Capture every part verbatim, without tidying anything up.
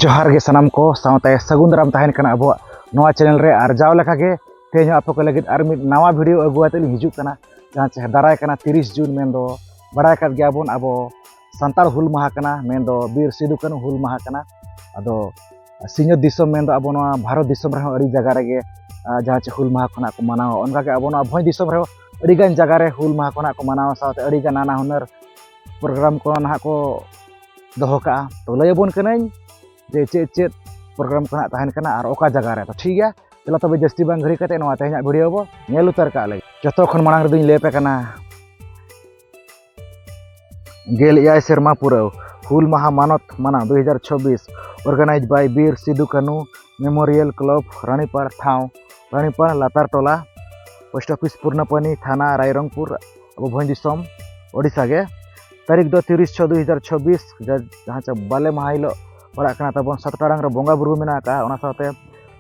ᱡᱚᱦᱟᱨ ᱜᱮ ᱥᱟᱱᱟᱢ ᱠᱚ, ᱥᱟᱶᱛᱮ ᱥᱟᱹᱜᱩᱱ ᱫᱟᱨᱟᱢ ᱛᱟᱦᱮᱱ ᱠᱟᱱᱟ ᱟᱵᱚᱣᱟᱜ ᱱᱚᱣᱟ ᱪᱮᱱᱮᱞ ᱨᱮ᱾ ᱟᱨ ᱡᱟᱣ ᱞᱮᱠᱟᱜᱮ ᱛᱮᱦᱮᱧ ᱦᱚᱸ ᱟᱯᱮ ᱠᱚ ᱞᱟᱹᱜᱤᱫ ᱟᱨ ᱢᱤᱫ ᱱᱟᱣᱟ ᱵᱷᱤᱰᱤᱭᱳ ᱟᱹᱜᱩ ᱠᱟᱛᱮ ᱞᱤᱧ ᱦᱤᱡᱩᱜ ᱠᱟᱱᱟ, ᱡᱟᱦᱟᱸ ᱪᱮ ᱫᱟᱨᱟᱭ ᱠᱟᱱᱟ ᱛᱤᱨᱤᱥ ᱡᱩᱱ, ᱢᱮᱱᱫᱚ ᱵᱟᱲᱟᱭ ᱟᱠᱟᱫ ᱜᱮᱭᱟᱵᱚᱱ ᱟᱵᱚ ᱥᱟᱱᱛᱟᱲ ᱦᱩᱞ ᱢᱟᱦᱟ ᱠᱟᱱᱟ, ᱢᱮᱱᱫᱚ ᱵᱤᱨ ᱥᱤᱫᱩ ᱠᱟᱹᱱᱦᱩ ᱦᱩᱞ ᱢᱟᱦᱟ ᱠᱟᱱᱟ᱾ ᱟᱫᱚ ᱥᱤᱧᱚᱛ ᱫᱤᱥᱚᱢ ᱢᱮᱱᱫᱚ ᱟᱵᱚ ᱱᱚᱣᱟ ᱵᱷᱟᱨᱚᱛ ᱫᱤᱥᱚᱢ ᱨᱮᱦᱚᱸ ᱟᱹᱰᱤ ᱡᱟᱭᱜᱟ ᱨᱮᱜᱮ, ᱟᱨ ᱡᱟᱦᱟᱸ ᱪᱮ ᱦᱩᱞ ᱢᱟᱦᱟ ᱠᱷᱚᱱᱟᱜ ᱠᱚ ᱢᱟᱱᱟᱣᱟ, ᱚᱱᱠᱟᱜᱮ ᱟᱵᱚ ᱱᱚᱣᱟ ᱵᱷᱚᱸᱡᱽ ᱫᱤᱥᱚᱢ ᱨᱮᱦᱚᱸ ᱟᱹᱰᱤᱜᱟᱱ ᱡᱟᱭᱜᱟ ᱨᱮ ᱦᱩᱞ ᱢᱟᱦᱟ ᱠᱷᱚᱱᱟᱜ ᱠᱚ ᱢᱟᱱᱟᱣᱟ, ᱥᱟᱶᱛᱮ ᱟᱹᱰᱤᱜᱟᱱ ᱱᱟᱱᱟ ᱦᱩᱱᱟᱹᱨ ᱯᱨᱳᱜᱨᱟᱢ ᱠᱚ ᱱᱟᱦᱟᱜ ᱠᱚ ᱫᱚᱦᱚ ᱠᱟᱜᱼᱟ᱾ ᱛᱚ ᱞᱟᱹᱭ ᱟᱵᱚᱱ ᱠᱟᱹᱱᱟᱹᱧ ᱡᱮ ᱪᱮᱫ ᱪᱮᱫ ᱯᱨᱳᱜᱨᱟᱢ ᱠᱚ ᱱᱟᱦᱟᱜ ᱛᱟᱦᱮᱱ ᱠᱟᱱᱟ ᱟᱨ ᱚᱠᱟ ᱡᱟᱭᱜᱟ ᱨᱮ᱾ ᱛᱚ ᱴᱷᱤᱠ ᱜᱮᱭᱟ, ᱪᱚᱞᱚ ᱛᱚᱵᱮ ᱡᱟᱹᱥᱛᱤ ᱵᱟᱝ ᱜᱷᱟᱹᱲᱤ ᱠᱟᱛᱮ ᱱᱚᱣᱟ ᱛᱮᱦᱮᱧᱟᱜ ᱵᱷᱤᱰᱤᱭᱳ ᱵᱚ ᱧᱮᱞ ᱩᱛᱟᱹᱨ ᱠᱟᱜ ᱞᱮᱜᱮ᱾ ᱡᱚᱛᱚ ᱠᱷᱚᱱ ᱢᱟᱲᱟᱝ ᱨᱮᱫᱚᱧ ᱞᱟᱹᱭ ᱟᱯᱮ ᱠᱟᱱᱟ, ᱜᱮᱞ ᱮᱭᱟᱭ ᱥᱮᱨᱢᱟ ᱯᱩᱨᱟᱹᱣ ᱦᱩᱞ ᱢᱟᱦᱟ ᱢᱟᱱᱚᱛ ᱢᱟᱱᱟᱣ ᱫᱩ ᱦᱟᱡᱟᱨ ᱪᱷᱚᱵᱵᱤᱥ, organized by Bir Sidhu Kanhu memorial club Ranipar ᱴᱷᱟᱶ, ᱨᱟᱱᱤᱯᱟᱲ ᱞᱟᱛᱟᱨ ᱴᱚᱞᱟ, ᱯᱳᱥᱴ ᱚᱯᱷᱤᱥ ᱯᱩᱨᱱᱟᱯᱟᱱᱤ, ᱛᱷᱟᱱᱟ ᱨᱟᱭᱨᱚᱝᱯᱩᱨ, ᱟᱵᱚ ᱵᱷᱚᱸᱡᱽ ᱫᱤᱥᱚᱢ, ᱳᱰᱤᱥᱟ ᱜᱮ᱾ ᱛᱟᱹᱨᱤᱠᱷ ᱫᱚ ᱛᱤᱨᱤᱥ ᱪᱷᱚ ᱫᱩ ᱦᱟᱡᱟᱨ ᱪᱷᱚᱵᱵᱤᱥ, ᱡᱟ-, ᱡᱟᱦᱟᱸ ᱪᱮ ᱵᱟᱞᱮ ᱢᱟᱦᱟ ᱦᱤᱞᱳᱜ ᱯᱟᱲᱟᱜ ᱠᱟᱱᱟ ᱛᱟᱵᱚᱱ᱾ ᱥᱟᱛ ᱴᱟᱲᱟᱝ ᱨᱮ ᱵᱚᱸᱜᱟ ᱵᱩᱨᱩ ᱢᱮᱱᱟᱜ ᱟᱠᱟᱫᱼᱟ, ᱚᱱᱟ ᱥᱟᱶᱛᱮ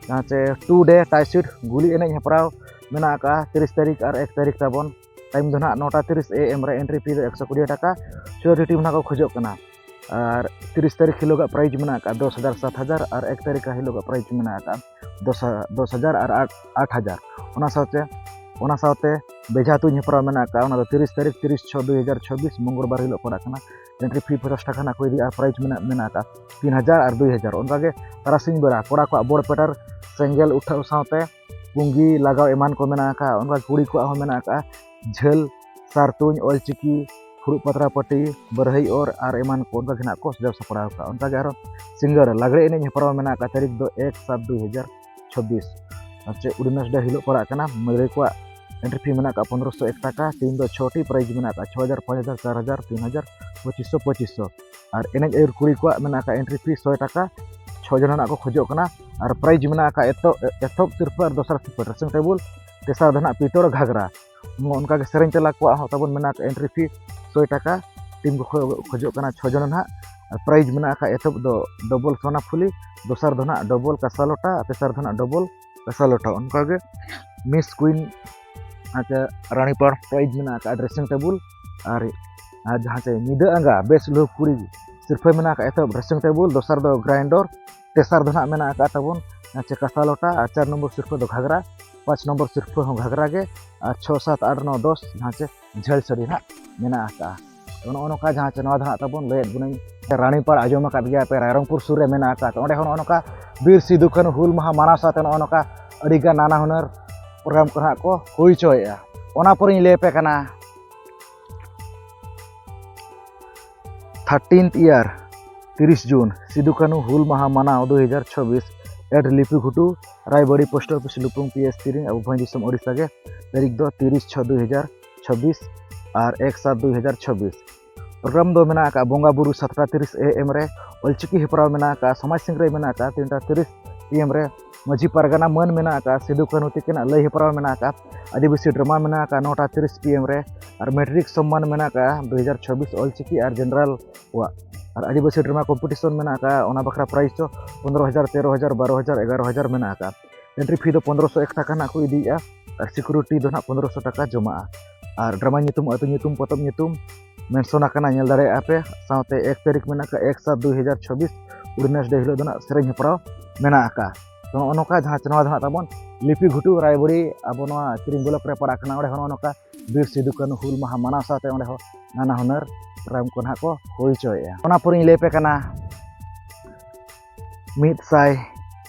ᱡᱟᱦᱟᱸ ᱪᱮ ᱴᱩ ᱰᱮ ᱴᱟᱭᱥᱩᱴ ᱜᱩᱞᱤ ᱮᱱᱮᱡ ᱦᱮᱯᱨᱟᱣ ᱢᱮᱱᱟᱜ ᱟᱠᱟᱫᱼᱟ ᱛᱤᱨᱤᱥ ᱛᱟᱹᱨᱤᱠᱷ ᱟᱨ ᱮᱠ ᱛᱟᱹᱨᱤᱠᱷ ᱛᱟᱵᱚᱱ᱾ ᱴᱟᱭᱤᱢ ᱫᱚ ᱱᱟᱦᱟᱜ ᱱᱚᱴᱟ ᱛᱤᱨᱤᱥ ᱮ ᱮᱢ ᱨᱮ᱾ ᱮᱱᱴᱨᱤ ᱯᱷᱤ ᱫᱚ ᱮᱠᱥᱚ ᱠᱩᱲᱤ ᱴᱟᱠᱟ᱾ ᱪᱷᱚᱭ ᱴᱤᱢ ᱱᱟᱦᱟᱜ ᱠᱚ ᱠᱷᱚᱡᱚᱜ ᱠᱟᱱᱟ᱾ ᱟᱨ ᱛᱤᱨᱤᱥ ᱛᱟᱹᱨᱤᱠᱷ ᱦᱤᱞᱳᱜᱟᱜ ᱯᱨᱟᱭᱤᱡᱽ ᱢᱮᱱᱟᱜ ᱟᱠᱟᱫ ᱫᱚᱥ ᱦᱟᱡᱟᱨ ᱥᱟᱛ ᱦᱟᱡᱟᱨ, ᱟᱨ ᱮᱠ ᱛᱟᱹᱨᱤᱠᱷ ᱦᱤᱞᱳᱜᱟᱜ ᱯᱨᱟᱭᱤᱡᱽ ᱢᱮᱱᱟᱜ ᱟᱠᱟᱫ ᱫᱚᱥ, ᱫᱚᱥ ᱦᱟᱡᱟᱨ ᱟᱨ ᱟᱴ, ᱟᱴ ᱦᱟᱡᱟᱨ᱾ ᱚᱱᱟ ᱥᱟᱶᱛᱮ, ᱚᱱᱟ ᱥᱟᱶᱛᱮ ᱵᱮᱡᱷᱟ ᱛᱩᱧ ᱦᱮᱯᱨᱟᱣ ᱢᱮᱱᱟᱜ ᱟᱠᱟᱫ, ᱚᱱᱟ ᱫᱚ ᱛᱤᱨᱤᱥ ᱛᱟᱹᱨᱤᱠᱷ, ᱛᱤᱨᱤᱥ ᱪᱷᱚ ᱫᱩ ᱦᱟᱡᱟᱨ ᱪᱷᱚᱵᱵᱤᱥ, ᱢᱚᱝᱜᱚᱞᱵᱟᱨ ᱦᱤᱞᱳᱜ ᱯᱟᱲᱟᱜ ᱠᱟᱱᱟ᱾ ᱮᱱᱴᱨᱤ ᱯᱷᱤ ᱯᱚᱪᱟᱥ ᱴᱟᱠᱟ ᱱᱟᱜ ᱠᱚ ᱤᱫᱤᱭᱟ ᱟᱨ ᱯᱨᱟᱭᱤᱡᱽ ᱢᱮᱱᱟᱜ, ᱢᱮᱱᱟᱜ ᱟᱠᱟᱫ ᱛᱤᱱ ᱦᱟᱡᱟᱨ ᱟᱨ ᱫᱩᱭ ᱦᱟᱡᱟᱨ᱾ ᱚᱱᱠᱟᱜᱮ ᱛᱟᱨᱟᱥᱤᱧ ᱵᱮᱲᱟ ᱠᱚᱲᱟ ᱠᱚᱣᱟᱜ ᱵᱚᱲ ᱯᱮᱴᱟᱨ, ᱥᱮᱸᱜᱮᱞ ᱩᱴᱷᱟᱹᱣ ᱥᱟᱶᱛᱮ ᱯᱩᱸᱜᱤ ᱞᱟᱜᱟᱣ ᱮᱢᱟᱱ ᱠᱚ ᱢᱮᱱᱟᱜ ᱟᱠᱟᱫ᱾ ᱚᱱᱠᱟ ᱠᱩᱲᱤ ᱠᱚᱣᱟᱜ ᱦᱚᱸ ᱢᱮᱱᱟᱜ ᱟᱠᱟᱫ ᱡᱷᱟᱹᱞ, ᱥᱟᱨ ᱛᱩᱧ, ᱚᱞᱪᱤᱠᱤ, ᱯᱷᱩᱲᱩᱜ ᱯᱟᱛᱲᱟ ᱯᱟᱹᱴᱤ, ᱵᱟᱹᱨᱦᱟᱹᱭ ᱚᱨ ᱟᱨ ᱮᱢᱟᱱ ᱠᱚ ᱚᱱᱠᱟ ᱜᱮ ᱱᱟᱜ ᱠᱚ ᱥᱟᱡᱟᱣ ᱥᱟᱯᱲᱟᱣ ᱟᱠᱟᱫ᱾ ᱚᱱᱠᱟᱜᱮ ᱟᱨᱚ ᱥᱤᱸᱜᱟᱹᱲ ᱞᱟᱜᱽᱲᱮ ᱮᱱᱮᱡ ᱦᱮᱯᱨᱟᱣ ᱢᱮᱱᱟᱜ ᱟᱠᱟᱫ ᱛᱟᱹᱨᱤᱠᱷ ᱫᱚ ᱮᱠ ᱥᱟᱛ ᱫᱩᱭ ᱦᱟᱡᱟᱨ ᱪᱷᱚᱵᱵᱤᱥ᱾ ᱟᱨ ᱪᱮᱫ ᱩᱰᱤᱱᱟᱥ ᱰᱮ ᱦᱤᱞᱳᱜ ᱯᱟᱲᱟᱜ ᱠᱟᱱᱟ᱾ ᱢᱟᱹᱫᱟᱹᱲᱤᱭᱟᱹ ᱠᱚᱣᱟᱜ ᱮᱱᱴᱨᱤ ᱯᱷᱤ ᱢᱮᱱᱟᱜ ᱟᱠᱟᱫ ᱯᱚᱱᱨᱚᱥᱚ ᱮᱠ ᱴᱟᱠᱟ᱾ ᱴᱤᱢ ᱫᱚ ᱪᱷᱚᱴᱤ, ᱯᱨᱟᱭᱤᱡᱽ ᱢᱮᱱᱟᱜ ᱟᱠᱟᱫ ᱪᱷᱚ ᱦᱟᱡᱟᱨ, ᱯᱟᱸᱪ ᱦᱟᱡᱟᱨ, ᱪᱟᱨ ᱦᱟᱡᱟᱨ, ᱛᱤᱱ ᱦᱟᱡᱟᱨ, ᱯᱚᱸᱪᱤᱥᱥᱚ, ᱯᱚᱸᱪᱤᱥᱥᱚ᱾ ᱟᱨ ᱮᱱᱮᱡ ᱟᱹᱭᱩᱨ ᱠᱩᱲᱤ ᱠᱚᱣᱟᱜ ᱢᱮᱱᱟᱜ ᱟᱠᱟᱫ ᱮᱱᱴᱨᱤ ᱯᱷᱤ ᱥᱚᱭ ᱴᱟᱠᱟ᱾ ᱪᱷᱚ ᱡᱚᱱ ᱱᱟᱜ ᱠᱚ ᱠᱷᱚᱡᱚᱜ ᱠᱟᱱᱟ᱾ ᱟᱨ ᱯᱨᱟᱭᱤᱡᱽ ᱢᱮᱱᱟᱜ ᱟᱠᱟᱫ ᱮᱛᱚ-, ᱮᱛᱚᱦᱚᱵ ᱥᱤᱨᱯᱟᱹ ᱟᱨ ᱫᱚᱥᱟᱨ ᱥᱤᱨᱯᱟᱹ ᱰᱨᱮᱥᱤᱝ ᱴᱮᱵᱩᱞ, ᱛᱮᱥᱟᱨ ᱫᱚ ᱱᱟᱜ ᱯᱤᱛᱚᱲ ᱜᱷᱟᱜᱽᱨᱟ᱾ ᱱᱚᱜᱼᱚ ᱚᱱᱠᱟ ᱜᱮ ᱥᱮᱨᱮᱧ ᱛᱮᱞᱟ ᱠᱚᱣᱟᱜ ᱦᱚᱸ ᱛᱟᱵᱚᱱ ᱢᱮᱱᱟᱜ ᱟᱠᱟᱫ ᱮᱱᱴᱨᱤ ᱯᱷᱤ ᱥᱚᱭ ᱴᱟᱠᱟ᱾ ᱴᱤᱢ ᱠᱚ ᱠᱷᱚ-, ᱠᱷᱚᱡᱚᱜ ᱠᱟᱱᱟ ᱪᱷᱚ ᱡᱚᱱ ᱱᱟᱜ᱾ ᱟᱨ ᱯᱨᱟᱭᱤᱡᱽ ᱢᱮᱱᱟᱜ ᱟᱠᱟᱫ ᱮᱛᱚᱦᱚᱵ ᱫᱚ ᱰᱚᱵᱚᱞ ᱥᱚᱱᱟ ᱯᱷᱩᱞᱤ, ᱫᱚᱥᱟᱨ ᱫᱚ ᱱᱟᱜ ᱰᱚᱵᱚᱞ ᱠᱟᱥᱟ ᱞᱚᱴᱟ, ᱟᱨ ᱛᱮᱥᱟᱨ ᱫᱚ ᱱᱟᱜ ᱰᱚᱵᱚᱞ ᱠᱟᱥᱟ ᱞᱚᱴᱟ᱾ ᱚᱱᱠᱟᱜᱮ ᱢᱤᱥ ᱠᱩᱭᱤᱱ, ᱟᱪᱪᱷᱟ, ᱨᱟᱱᱤᱯᱟᱲ ᱯᱨᱟᱭᱤᱡᱽ ᱢᱮᱱᱟᱜ ᱟᱠᱟᱫ ᱰᱨᱮᱥᱤᱝ ᱴᱮᱵᱩᱞ᱾ ᱟᱨ, ᱟᱨ ᱡᱟᱦᱟᱸ ᱪᱮ ᱧᱤᱫᱟᱹ ᱟᱸᱜᱟ ᱵᱮᱥ ᱞᱩᱠ ᱠᱩᱲᱤ ᱥᱤᱨᱯᱷᱟᱹ ᱢᱮᱱᱟᱜ ᱟᱠᱟᱫ ᱮᱛᱚᱦᱚᱵ dressing table, ᱫᱚᱥᱟᱨ ᱫᱚ grinder, ᱛᱮᱥᱟᱨ ᱫᱚ ᱱᱟᱦᱟᱜ ᱢᱮᱱᱟᱜ ᱟᱠᱟᱫ ᱛᱟᱵᱚᱱ ᱪᱮ ᱠᱟᱸᱥᱟ ᱞᱚᱴᱟ, ᱟᱨ ᱪᱟᱨ ᱱᱚᱢᱵᱚᱨ ᱥᱤᱨᱯᱷᱟᱹ ᱫᱚ ᱜᱷᱟᱜᱽᱨᱟ, ᱯᱟᱸᱪ ᱱᱚᱢᱵᱚᱨ ᱥᱤᱨᱯᱷᱟᱹ ᱦᱚᱸ ᱜᱷᱟᱜᱽᱨᱟ ᱜᱮ, ᱟᱨ ᱪᱷᱚ, ᱥᱟᱛ, ᱟᱴ, ᱱᱚ, ᱫᱚᱥ ᱡᱟᱦᱟᱸ ᱪᱮ ᱡᱷᱟᱹᱞ ᱥᱟᱹᱲᱤ ᱱᱟᱦᱟᱜ ᱢᱮᱱᱟᱜ ᱟᱠᱟᱫᱼᱟ᱾ ᱛᱚ, ᱱᱚᱜᱼᱚ ᱱᱚᱝᱠᱟ ᱡᱟᱦᱟᱸ ᱪᱮ ᱱᱚᱣᱟ ᱫᱚ ᱱᱟᱦᱟᱜ ᱛᱟᱵᱚᱱ ᱞᱟᱹᱭᱮᱫ ᱵᱚᱱᱟᱹᱧ, ᱨᱟᱱᱤᱯᱟᱲ ᱟᱸᱡᱚᱢ ᱟᱠᱟᱫ ᱜᱮᱭᱟ ᱯᱮ, ᱨᱟᱭᱨᱚᱝᱯᱩᱨ ᱥᱩᱨ ᱨᱮ ᱢᱮᱱᱟᱜ ᱟᱠᱟᱫ᱾ ᱛᱚ, ᱚᱸᱰᱮ ᱦᱚᱸ ᱱᱚᱜᱼᱚ ᱱᱚᱝᱠᱟ ᱵᱤᱨ ᱥᱤᱫᱩ ᱠᱟᱹᱱᱦᱩ ᱦᱩᱞ ᱢᱟᱦᱟ ᱢᱟᱱᱟᱣ ᱥᱟᱶᱛᱮ ᱱᱚᱜᱼᱚ ᱱᱚᱝᱠᱟ ᱟᱹᱰᱤᱜᱟᱱ ᱱᱟᱱᱟ ᱦᱩᱱᱟᱹᱨ program ᱠᱚ ᱱᱟᱦᱟᱜ ᱠᱚ ᱦᱩᱭ ᱦᱚᱪᱚᱭᱮᱫᱼᱟ᱾ ᱚᱱᱟ ᱯᱚᱨᱮᱧ ᱞᱟᱹᱭ ᱟᱯᱮ ᱠᱟᱱᱟ, thirteenth year, ᱛᱤᱨᱤᱥ ᱡᱩᱱ, ᱥᱤᱫᱩ ᱠᱟᱹᱱᱦᱩ ᱦᱩᱞ ᱢᱟᱦᱟ ᱢᱟᱱᱟᱣ ᱫᱩ ᱦᱟᱡᱟᱨ ᱪᱷᱚᱵᱵᱤᱥ, at ᱞᱤᱯᱤ ᱜᱷᱩᱴᱩ, ᱨᱟᱭᱵᱟᱲᱤ post office, ᱞᱩᱯᱩᱝ P S ᱛᱤᱨᱤᱝ, ᱟᱵᱚ ᱵᱷᱚᱸᱡᱽ ᱫᱤᱥᱚᱢ ᱳᱰᱤᱥᱟ ᱜᱮ᱾ ᱛᱟᱹᱨᱤᱠᱷ ᱫᱚ ᱛᱤᱨᱤᱥ ᱪᱷᱚ ᱫᱩ ᱦᱟᱡᱟᱨ ᱪᱷᱚᱵᱵᱤᱥ ᱟᱨ ᱮᱠ ᱥᱟᱛ ᱫᱩ ᱦᱟᱡᱟᱨ ᱪᱷᱚᱵᱵᱤᱥ᱾ Program ᱫᱚ ᱢᱮᱱᱟᱜ ᱟᱠᱟᱫ ᱵᱚᱸᱜᱟ ᱵᱩᱨᱩ ᱥᱟᱛᱴᱟ ᱛᱤᱨᱤᱥ A M ᱨᱮ, ᱚᱞᱪᱤᱠᱤ ᱦᱮᱯᱨᱟᱣ ᱢᱮᱱᱟᱜ ᱟᱠᱟᱫ, ᱥᱚᱢᱟᱡᱽ ᱥᱤᱝᱨᱟᱹᱭ ᱢᱮᱱᱟᱜ ᱟᱠᱟᱫ ᱛᱤᱱᱴᱟ ᱛᱤᱨᱤᱥ P M ᱨᱮ, ᱢᱟᱹᱡᱷᱤ ᱯᱟᱨᱜᱟᱱᱟ ᱢᱟᱹᱱ ᱢᱮᱱᱟᱜ ᱟᱠᱟᱫ, ᱥᱤᱫᱩ ᱠᱟᱹᱱᱦᱩ ᱛᱤᱠᱤᱱᱟᱜ ᱞᱟᱹᱭ ᱦᱮᱯᱨᱟᱣ ᱢᱮᱱᱟᱜ ᱟᱠᱟᱫ, ᱟᱹᱫᱤᱵᱟᱹᱥᱤ drama ᱢᱮᱱᱟᱜ ᱟᱠᱟᱫ ᱱᱚᱴᱟ ᱛᱤᱨᱤᱥ P M ᱨᱮ, ᱟᱨ ᱢᱮᱴᱨᱤᱠ ᱥᱚᱢᱢᱟᱱ ᱢᱮᱱᱟᱜ ᱟᱠᱟᱫ ᱫᱩ ᱦᱟᱡᱟᱨ ᱪᱷᱚᱵᱵᱤᱥ ᱚᱞᱪᱤᱠᱤ ᱟᱨ general ᱠᱚᱣᱟᱜ, ᱟᱨ ᱟᱹᱫᱤᱵᱟᱹᱥᱤ drama competition ᱢᱮᱱᱟᱜ ᱟᱠᱟᱫ, ᱚᱱᱟ ᱵᱟᱠᱷᱨᱟ prize ᱫᱚ ᱯᱚᱱᱨᱚ ᱦᱟᱡᱟᱨ, ᱛᱮᱨᱚ ᱦᱟᱡᱟᱨ, ᱵᱟᱨᱚ ᱦᱟᱡᱟᱨ, ᱮᱜᱟᱨᱚ ᱦᱟᱡᱟᱨ ᱢᱮᱱᱟᱜ ᱟᱠᱟᱫ᱾ Entry fee ᱫᱚ ᱯᱚᱱᱨᱚᱥᱚ ᱮᱠ ᱴᱟᱠᱟ ᱱᱟᱜ ᱠᱚ ᱤᱫᱤᱭᱮᱫᱼᱟ ᱟᱨ security ᱫᱚ ᱱᱟᱜ ᱯᱚᱱᱨᱚᱥᱚ ᱴᱟᱠᱟ ᱡᱚᱢᱟᱜᱼᱟ᱾ ᱟᱨ drama ᱧᱩᱛᱩᱢ, ᱟᱹᱛᱩ ᱧᱩᱛᱩᱢ, ᱯᱚᱛᱚᱵ ᱧᱩᱛᱩᱢ mention ᱟᱠᱟᱱᱟ, ᱧᱮᱞ ᱫᱟᱲᱮᱭᱟᱜᱼᱟ ᱯᱮ᱾ ᱥᱟᱶᱛᱮ ᱮᱠ ᱛᱟᱹᱨᱤᱠᱷ ᱢᱮᱱᱟᱜ ᱟᱠᱟᱫ ᱮᱠ ᱥᱟᱛ ᱫᱩᱭ ᱦᱟᱡᱟᱨ ᱪᱷᱚᱵᱵᱤᱥ, Wednesday ᱦᱤᱞᱳᱜ ᱫᱚ ᱱᱟᱜ ᱥᱮᱨᱮᱧ ᱦᱮᱯᱨᱟᱣ ᱢᱮᱱᱟᱜ ᱟᱠᱟᱫ᱾ ᱛᱚ, ᱱᱚᱜᱼᱚ ᱱᱚᱝᱠᱟ ᱡᱟᱦᱟᱸ ᱪᱮ ᱱᱚᱣᱟ ᱫᱚ ᱱᱟᱜ ᱛᱟᱵᱚᱱ ᱞᱤᱯᱤ ᱜᱷᱩᱴᱩ ᱨᱟᱭᱵᱟᱲᱤ, ᱟᱵᱚ ᱱᱚᱣᱟ ᱠᱤᱨᱤᱧ block ᱨᱮ ᱯᱟᱲᱟᱜ ᱠᱟᱱᱟ, ᱚᱸᱰᱮ ᱦᱚᱸ ᱱᱚᱜᱼᱚ ᱱᱚᱝᱠᱟ ᱵᱤᱨ ᱥᱤᱫᱩ ᱠᱟᱹᱱᱦᱩ ᱦᱩᱞ ᱢᱟᱦᱟ ᱢᱟᱱᱟᱣ ᱥᱟᱶᱛᱮ ᱚᱸᱰᱮ ᱦᱚᱸ ᱱᱟᱱᱟ ᱦᱩᱱᱟᱹᱨ program ᱠᱚ ᱱᱟᱦᱟᱜ ᱠᱚ ᱦᱩᱭ ᱦᱚᱪᱚᱭᱮᱫᱼᱟ᱾ ᱚᱱᱟ ᱯᱚᱨᱮᱧ ᱞᱟᱹᱭ ᱟᱯᱮ ᱠᱟᱱᱟ ᱢᱤᱫ ᱥᱟᱭ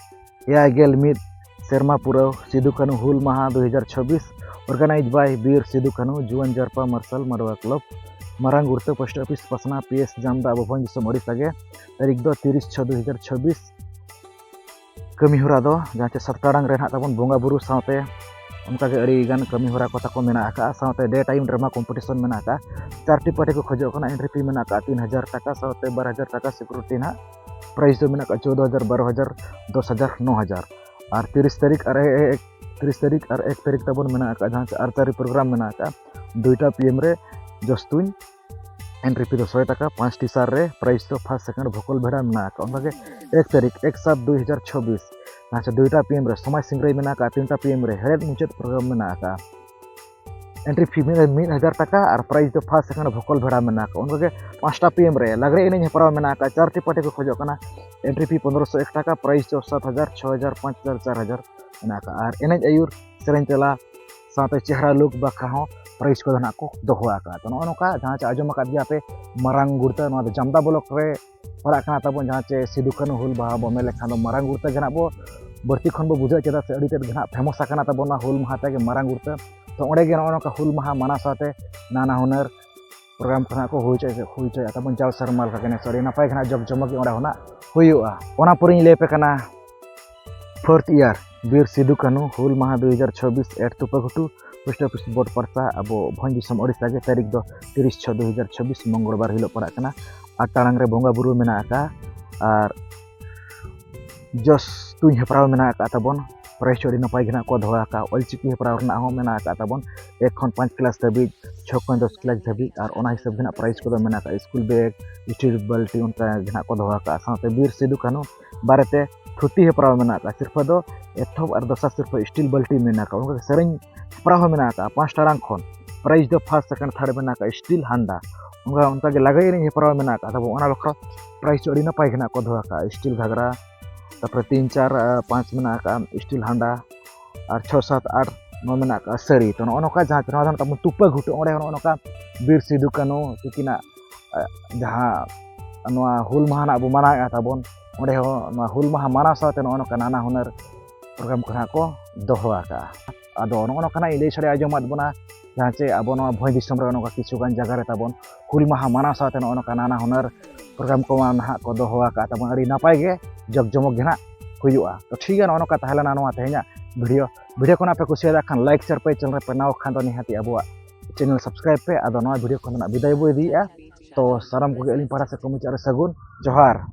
ᱮᱭᱟᱭ ᱜᱮᱞ ᱢᱤᱫ ᱥᱮᱨᱢᱟ ᱯᱩᱨᱟᱹᱣ ᱥᱤᱫᱩ ᱠᱟᱹᱱᱦᱩ ᱦᱩᱞ ᱢᱟᱦᱟ ᱫᱩᱭ ᱦᱟᱡᱟᱨ ᱪᱷᱚᱵᱵᱤᱥ, organized by ᱵᱤᱨ ᱥᱤᱫᱩ ᱠᱟᱹᱱᱦᱩ ᱡᱩᱣᱟᱹᱱ ᱡᱟᱨᱯᱟ ᱢᱟᱨᱥᱟᱞ ᱢᱟᱰᱣᱟ club, ᱢᱟᱨᱟᱝ ᱜᱩᱨᱛᱟᱹ, post office ᱯᱟᱥᱱᱟ, P S ᱡᱟᱢᱫᱟ, ᱟᱵᱚ ᱵᱷᱚᱸᱡᱽ ᱫᱤᱥᱚᱢ ᱳᱰᱤᱥᱟ ᱜᱮ᱾ ᱛᱟᱹᱨᱤᱠᱷ ᱫᱚ ᱛᱤᱨᱤᱥ ᱪᱷᱚ ᱫᱩᱭ ᱦᱟᱡᱟᱨ ᱪᱷᱚᱵᱵᱤᱥ᱾ ᱠᱟᱹᱢᱤ ᱦᱚᱨᱟ ᱫᱚ ᱡᱟᱦᱟᱸ ᱪᱮ ᱥᱟᱛ ᱴᱟᱲᱟᱝ ᱨᱮ ᱱᱟᱦᱟᱜ ᱛᱟᱵᱚᱱ ᱵᱚᱸᱜᱟ ᱵᱩᱨᱩ ᱥᱟᱶᱛᱮ ᱚᱱᱠᱟᱜᱮ ᱟᱹᱰᱤ ᱜᱟᱱ ᱠᱟᱹᱢᱤ ᱦᱚᱨᱟ ᱠᱚ ᱛᱟᱠᱚ ᱢᱮᱱᱟᱜ ᱟᱠᱟᱫᱼᱟ᱾ ᱥᱟᱶᱛᱮ day time drama competition ᱢᱮᱱᱟᱜ ᱟᱠᱟᱫᱼᱟ᱾ ᱪᱟᱨᱴᱤ party ᱠᱚ ᱠᱷᱚᱡᱚᱜ ᱠᱟᱱᱟ᱾ Entry fee ᱢᱮᱱᱟᱜ ᱟᱠᱟᱫᱼᱟ ᱛᱤᱱ ᱦᱟᱡᱟᱨ ᱴᱟᱠᱟ, ᱥᱟᱶᱛᱮ ᱵᱟᱨ ᱦᱟᱡᱟᱨ ᱴᱟᱠᱟ security ᱱᱟᱦᱟᱜ᱾ Prize ᱫᱚ ᱢᱮᱱᱟᱜ ᱟᱠᱟᱫᱼᱟ ᱪᱳᱫᱽᱫᱳ ᱦᱟᱡᱟᱨ, ᱵᱟᱨᱚ ᱦᱟᱡᱟᱨ, ᱫᱚᱥ ᱦᱟᱡᱟᱨ, ᱱᱚ ᱦᱟᱡᱟᱨ᱾ ᱟᱨ ᱛᱤᱨᱤᱥ ᱛᱟᱹᱨᱤᱠᱷ ᱟᱨ ᱮ-, ᱮ-, ᱛᱤᱨᱤᱥ ᱛᱟᱹᱨᱤᱠᱷ ᱟᱨ ᱮᱠ ᱛᱟᱹᱨᱤᱠᱷ ᱛᱟᱵᱚᱱ ᱢᱮᱱᱟᱜ ᱟᱠᱟᱫᱼᱟ, ᱡᱟᱦᱟᱸ ᱪᱮ archery program ᱢᱮᱱᱟᱜ ᱟᱠᱟᱫᱼᱟ ᱫᱩᱭᱴᱟ P M ᱨᱮ ᱡᱚᱥᱛᱩᱧ᱾ Entry fee ᱫᱚ ᱥᱚᱭ ᱴᱟᱠᱟ, ᱯᱟᱸᱪᱴᱤ ᱥᱟᱨ ᱨᱮ prize ᱫᱚ first, second ᱵᱷᱚᱠᱚᱞ ᱵᱷᱮᱲᱟ ᱢᱮᱱᱟᱜ ᱟᱠᱟᱫᱼᱟ᱾ ᱚᱱᱠᱟᱜᱮ ᱮᱠ ᱛᱟᱹᱨᱤᱠᱷ ᱮᱠ ᱥᱟᱛ ᱫᱩᱭ ᱦᱟᱡᱟᱨ ᱪᱷᱚᱵᱵᱤᱥ, ᱡᱟᱦᱟᱸ ᱪᱮ ᱫᱩᱭᱴᱟ P M ᱨᱮ ᱥᱚᱢᱟᱡᱽ ᱥᱤᱝᱨᱟᱹᱭ ᱢᱮᱱᱟᱜ ᱟᱠᱟᱫᱼᱟ, ᱛᱤᱱᱴᱟ P M ᱨᱮ ᱦᱮᱲᱦᱮᱫ ᱢᱩᱪᱟᱹᱫ program ᱢᱮᱱᱟᱜ ᱟᱠᱟᱫᱼᱟ᱾ entry fee ᱢᱤᱫ ᱦᱟᱡᱟᱨ ᱴᱟᱠᱟ ᱟᱨ prize ᱫᱚ first second vocal ᱵᱷᱮᱲᱟ ᱢᱮᱱᱟᱜ ᱟᱠᱟᱫ᱾ ᱚᱱᱠᱟᱜᱮ ᱯᱟᱸᱪᱴᱟ PM ᱨᱮ ᱞᱟᱜᱽᱲᱮ ᱮᱱᱮᱡ ᱦᱮᱯᱨᱟᱣ ᱢᱮᱱᱟᱜ ᱟᱠᱟᱫ᱾ ᱪᱟᱨᱴᱤ ᱯᱟᱨᱴᱤ ᱠᱚ ᱠᱷᱚᱡᱚᱜ ᱠᱟᱱᱟ᱾ Entry fee ᱯᱚᱱᱫᱽᱨᱚᱥᱚ ᱮᱠ ᱴᱟᱠᱟ, prize ᱫᱚ ᱥᱟᱛ ᱦᱟᱡᱟᱨ, ᱪᱷᱚ ᱦᱟᱡᱟᱨ, ᱯᱟᱸᱪ ᱦᱟᱡᱟᱨ, ᱪᱟᱨ ᱦᱟᱡᱟᱨ ᱢᱮᱱᱟᱜ ᱟᱠᱟᱫ᱾ ᱟᱨ ᱮᱱᱮᱡ ᱟᱹᱭᱩᱨ, ᱥᱮᱨᱮᱧ ᱛᱮᱞᱟ ᱥᱟᱶᱛᱮ ᱪᱮᱦᱨᱟ look ᱵᱟᱠᱷᱨᱟ ᱦᱚᱸ prize ᱠᱚᱫᱚ ᱱᱟᱜ ᱠᱚ ᱫᱚᱦᱚ ᱟᱠᱟᱫᱼᱟ᱾ ᱛᱚ, ᱱᱚᱜᱼᱚ ᱱᱚᱝᱠᱟ ᱡᱟᱦᱟᱸ ᱪᱮ ᱟᱸᱡᱚᱢ ᱟᱠᱟᱫ ᱜᱮᱭᱟ ᱯᱮ, ᱢᱟᱨᱟᱝ ᱜᱩᱲᱛᱟᱹ, ᱱᱚᱣᱟ ᱫᱚ ᱡᱟᱢᱫᱟ block ᱨᱮ ᱯᱟᱲᱟᱜ ᱠᱟᱱᱟ ᱛᱟᱵᱚᱱ᱾ ᱡᱟᱦᱟᱸ ᱪᱮ ᱥᱤᱫᱩ ᱠᱟᱹᱱᱦᱩ ᱦᱩᱞ ᱢᱟᱦᱟ ᱵᱚ ᱢᱮᱱ ᱞᱮᱠᱷᱟᱱ ᱫᱚ ᱢᱟᱨᱟᱝ ᱜᱩᱲᱛᱟᱹ ᱜᱮ ᱱᱟᱜ ᱵᱚ ᱵᱟᱹᱲᱛᱤ ᱠᱷᱚᱱ ᱵᱚ ᱵᱩᱡᱷᱟᱹᱣᱟ, ᱪᱮᱫᱟᱜ ᱥᱮ ᱟᱹᱰᱤ ᱛᱮᱫ ᱜᱮ ᱱᱟᱜ famous ᱟᱠᱟᱱᱟ ᱛᱟᱵᱚᱱ ᱱᱚᱣᱟ ᱦᱩᱞ ᱢᱟᱦᱟ ᱛᱮᱜᱮ ᱢᱟᱨᱟᱝ ᱜᱩᱲᱛᱟᱹ᱾ ᱛᱚ, ᱚᱸᱰᱮ ᱜᱮ ᱱᱚᱜᱼᱚ ᱱᱚᱝᱠᱟ ᱦᱩᱞ ᱢᱟᱦᱟ ᱢᱟᱱᱟᱣ ᱥᱟᱶᱛᱮ ᱱᱟᱱᱟ ᱦᱩᱱᱟᱹᱨ program ᱠᱚ ᱱᱟᱜ ᱠᱚ ᱦᱩᱭ ᱦᱚᱪᱚᱭ, ᱦᱩᱭ ᱦᱚᱪᱚᱭᱟ ᱛᱟᱵᱚᱱ᱾ ᱡᱟᱣ ᱥᱮᱨᱢᱟ ᱞᱮᱠᱟ ᱜᱮ ᱱᱮᱥ ᱟᱹᱰᱤ ᱱᱟᱯᱟᱭ ᱜᱮ ᱱᱟᱜ ᱡᱚᱠ ᱡᱚᱢᱚᱠ ᱜᱮ ᱚᱸᱰᱮ ᱦᱚᱸ ᱱᱟᱜ ᱦᱩᱭᱩᱜᱼᱟ᱾ ᱚᱱᱟ ᱯᱚᱨᱮᱧ ᱞᱟᱹᱭ ᱟᱯᱮ ᱠᱟᱱᱟ fourth year ᱵᱤᱨ ᱥᱤᱫᱩ ᱠᱟᱹᱱᱦᱩ ᱦᱩᱞ ᱢᱟᱦᱟ ᱫᱩ ᱦᱟᱡᱟᱨ ᱪᱷᱚᱵᱵᱤᱥ at ᱛᱩᱯᱟᱹᱜᱷᱩᱴᱩ, post office ᱵᱳᱨᱰ ᱯᱟᱨᱥᱟ, ᱟᱵᱚ ᱵᱷᱚᱸᱡᱽ ᱫᱤᱥᱚᱢ ᱳᱰᱤᱥᱟ ᱜᱮ᱾ ᱛᱟᱹᱨᱤᱠᱷ ᱫᱚ ᱛᱤᱨᱤᱥ ᱪᱷᱚ ᱫᱩ ᱦᱟᱡᱟᱨ ᱪᱷᱚᱵᱵᱤᱥ, ᱢᱚᱝᱜᱚᱞᱵᱟᱨ ᱦᱤᱞᱳᱜ ᱯᱟᱲᱟᱜ ᱠᱟᱱᱟ᱾ ᱟᱴ ᱴᱟᱲᱟᱝ ᱨᱮ ᱵᱚᱸᱜᱟ ᱵᱩᱨᱩ ᱢᱮᱱᱟᱜ ᱟᱠᱟᱫᱼᱟ᱾ ᱟᱨ ᱡᱚᱥ ᱛᱩᱧ ᱦᱮᱯᱨᱟᱣ ᱢᱮᱱᱟᱜ ᱟᱠᱟᱫ ᱛᱟᱵᱚᱱ᱾ prize ᱦᱚᱸ ᱟᱹᱰᱤ ᱱᱟᱯᱟᱭ ᱜᱮ ᱱᱟᱜ ᱠᱚ ᱫᱚᱦᱚ ᱟᱠᱟᱫᱼᱟ᱾ ᱚᱞᱪᱤᱠᱤ ᱦᱮᱯᱨᱟᱣ ᱨᱮᱱᱟᱜ ᱦᱚᱸ ᱢᱮᱱᱟᱜ ᱟᱠᱟᱫ ᱛᱟᱵᱚᱱ᱾ ᱮᱠ ᱠᱷᱚᱱ ᱯᱟᱸᱪ class ᱫᱷᱟᱹᱵᱤᱡ, ᱪᱷᱚ ᱠᱷᱚᱱ ᱫᱚᱥ class ᱫᱷᱟᱹᱵᱤᱡ, ᱟᱨ ᱚᱱᱟ ᱦᱤᱥᱟᱹᱵ ᱜᱮ ᱱᱟᱜ prize ᱠᱚᱫᱚ ᱢᱮᱱᱟᱜ ᱟᱠᱟᱫᱼᱟ᱾ School bag, steel ᱵᱟᱹᱞᱴᱤ, ᱚᱱᱠᱟ ᱜᱮ ᱱᱟᱜ ᱠᱚ ᱫᱚᱦᱚ ᱟᱠᱟᱫᱼᱟ᱾ ᱥᱟᱶᱛᱮ ᱵᱤᱨ ᱥᱤᱫᱩ ᱠᱟᱹᱱᱦᱩ ᱵᱟᱨᱮᱛᱮ ᱛᱷᱩᱛᱤ ᱦᱮᱯᱨᱟᱣ ᱢᱮᱱᱟᱜ ᱟᱠᱟᱫᱼᱟ᱾ ᱥᱤᱨᱯᱷᱟᱹ ᱫᱚ ᱮᱛᱚᱦᱚᱵ ᱟᱨ ᱫᱚᱥᱟᱨ ᱥᱤᱨᱯᱷᱟᱹ steel ᱵᱟᱹᱞᱴᱤ ᱢᱮᱱᱟᱜ ᱟᱠᱟᱫᱼᱟ᱾ ᱚᱱᱠᱟ ᱜᱮ ᱥᱮᱨᱮᱧ ᱦᱮᱯᱨᱟᱣ ᱦᱚᱸ ᱢᱮᱱᱟᱜ ᱟᱠᱟᱫᱼᱟ᱾ ᱯᱟᱸᱪ ᱴᱟᱲᱟᱝ ᱠᱷᱚᱱ prize ᱫᱚ first, second, third ᱢᱮᱱᱟᱜ ᱟᱠᱟᱫᱼᱟ, steel ᱦᱟᱱᱰᱟ᱾ ᱚᱱᱠᱟ, ᱚᱱᱠᱟ ᱜᱮ ᱞᱟᱜᱽᱲᱮ ᱮᱱᱮᱡ ᱦᱮᱯᱨᱟᱣ ᱢᱮᱱᱟᱜ ᱟᱠᱟᱫ ᱛᱟᱵᱚᱱ᱾ ᱚᱱᱟ ᱵᱟᱠᱷᱨᱟ prize ᱦᱚᱸ ᱟᱹᱰᱤ ᱱᱟᱯᱟᱭ ᱜᱮ ᱱᱟᱜ ᱠᱚ ᱫᱚᱦᱚ ᱟᱠᱟᱫᱼᱟ᱾ steel ᱜᱷᱟᱜᱽᱨᱟ, ᱛᱟᱨᱯᱚᱨᱮ ᱛᱤᱱ, ᱪᱟᱨ, ᱟᱨ ᱯᱟᱸᱪ ᱢᱮᱱᱟᱜ ᱟᱠᱟᱫᱼᱟ steel ᱦᱟᱱᱰᱟ, ᱟᱨ ᱪᱷᱚ, ᱥᱟᱛ, ᱟᱴ ᱱᱚᱣᱟ ᱢᱮᱱᱟᱜ ᱟᱠᱟᱫᱼᱟ ᱥᱟᱹᱲᱤ᱾ ᱛᱚ, ᱱᱚᱜᱼᱚ ᱱᱚᱝᱠᱟ ᱡᱟᱦᱟᱸ ᱪᱮ ᱱᱚᱣᱟ ᱫᱚ ᱱᱟᱜ ᱛᱟᱵᱚᱱ ᱛᱩᱯᱟᱹ ᱜᱷᱩᱴᱩ, ᱚᱸᱰᱮ ᱦᱚᱸ ᱱᱚᱜᱼᱚ ᱱᱚᱝᱠᱟ ᱵᱤᱨ ᱥᱤᱫᱩ ᱠᱟᱹᱱᱦᱩ ᱛᱤᱠᱤᱱᱟᱜ, ᱟᱜ, ᱡᱟᱦᱟᱸ ᱱᱚᱣᱟ ᱦᱩᱞ ᱢᱟᱦᱟ ᱱᱟᱜ ᱵᱚ ᱢᱟᱱᱟᱣᱮᱫᱼᱟ ᱛᱟᱵᱚᱱ, ᱚᱸᱰᱮ ᱦᱚᱸ ᱱᱚᱣᱟ ᱦᱩᱞ ᱢᱟᱦᱟ ᱢᱟᱱᱟᱣ ᱥᱟᱶᱛᱮ ᱱᱚᱜᱼᱚ ᱱᱚᱝᱠᱟ ᱱᱟᱱᱟ ᱦᱩᱱᱟᱹᱨ program ᱠᱚ ᱱᱟᱜ ᱠᱚ ᱫᱚᱦᱚ ᱟᱠᱟᱫᱼᱟ᱾ ᱟᱫᱚ ᱱᱚᱜᱼᱚ ᱱᱚᱝᱠᱟᱱᱟᱜ ᱤᱧ ᱞᱟᱹᱭ ᱥᱟᱰᱮ ᱟᱸᱡᱚᱢᱟᱫ ᱵᱚᱱᱟ, ᱡᱟᱦᱟᱸ ᱪᱮ ᱟᱵᱚ ᱱᱚᱣᱟ ᱵᱷᱚᱸᱡᱽ ᱫᱤᱥᱚᱢ ᱨᱮ ᱱᱚᱝᱠᱟ ᱠᱤᱪᱷᱩ ᱜᱟᱱ ᱡᱟᱭᱜᱟ ᱨᱮ ᱛᱟᱵᱚᱱ ᱦᱩᱞ ᱢᱟᱦᱟ ᱢᱟᱱᱟᱣ ᱥᱟᱶᱛᱮ ᱱᱚᱜᱼᱚ ᱱᱚᱝᱠᱟ ᱱᱟᱱᱟ ᱦᱩᱱᱟᱹᱨ program ᱠᱚ ᱱᱟᱦᱟᱜ ᱠᱚ ᱫᱚᱦᱚ ᱟᱠᱟᱫ ᱛᱟᱵᱚᱱ᱾ ᱟᱹᱰᱤ ᱱᱟᱯᱟᱭ ᱜᱮ, ᱡᱚᱠ ᱡᱚᱢᱚᱠ ᱜᱮ ᱱᱟᱜ ᱦᱩᱭᱩᱜᱼᱟ᱾ ᱛᱚ, ᱴᱷᱤᱠ ᱜᱮᱭᱟ, ᱱᱚᱜᱼᱚ ᱱᱚᱝᱠᱟ ᱛᱟᱦᱮᱸ ᱞᱮᱱᱟ ᱱᱚᱣᱟ ᱛᱮᱦᱮᱧᱟᱜ video᱾ video ᱠᱚ ᱱᱟᱜ ᱯᱮ ᱠᱩᱥᱤᱭᱟᱫᱟ ᱠᱷᱟᱱ like, share ᱯᱮ, channel ᱨᱮ ᱯᱮ ᱱᱟᱣᱟ ᱠᱷᱟᱱ ᱫᱚ ᱱᱤᱦᱟᱹᱛᱤ ᱟᱵᱚᱣᱟᱜ channel subscribe ᱯᱮ᱾ ᱟᱫᱚ ᱱᱚᱣᱟ video ᱠᱷᱚᱱ ᱫᱚ ᱱᱟᱜ ᱵᱤᱫᱟᱹᱭ ᱵᱚ ᱤᱫᱤᱭᱮᱫᱼᱟ᱾ ᱛᱚ, ᱥᱟᱱᱟᱢ ᱠᱚᱜᱮ ᱟᱹᱞᱤᱧ ᱯᱟᱦᱴᱟ ᱥᱮᱫ ᱠᱷᱚᱱ ᱢᱩᱪᱟᱹᱫ ᱨᱮ ᱥᱟᱹᱜᱩᱱ ᱡᱚᱦᱟᱨ᱾